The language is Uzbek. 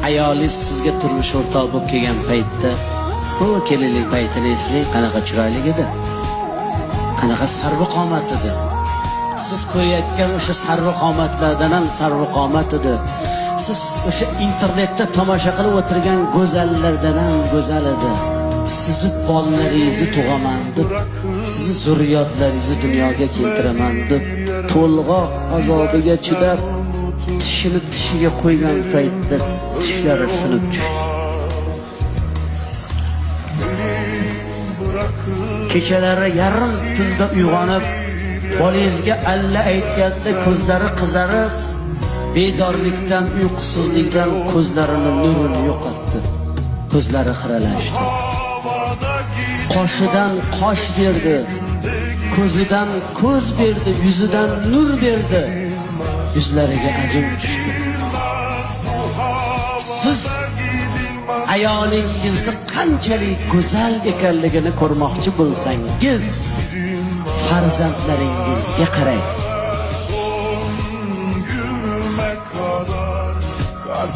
Ayolingiz sizga turmush o'rtoq bo'lib kelgan paytda, u kelinlik paytini eslang, qanaqa chiroyli edi. Qanaqa sarvi qomat edi. Siz ko'rayotgan o'sha sarvi qomatlardan ham sarvi qomat edi. Siz o'sha internetda tomosha qilib o'tirgan go'zallardan ham go'zal edi. Sizni bolalaringizni tug'aman deb, sizni zurriyotlaringizni dunyoga keltiraman deb to'lg'oq azobiga chidab, tishini tishiga qo'ygan paytda tishlari sinib tushdi. Kechalari yarim tunda uyg'onib, bolangizga alla aytganda ko'zlari qizarib, bedorlikdan, uyqusizlikdan ko'zlarini nurini yo'qotdi. Ko'zlari xiralashdi. Qoshidan qosh berdi, ko'zidan ko'z berdi, yuzidan nur berdi. Yuzlariga ajin tushdi. Siz ayolingizni qanchalik go'zal ekanligini ko'rmoqchi bo'lsangiz, farzandlaringizga qarang. Son günüme kadar kalp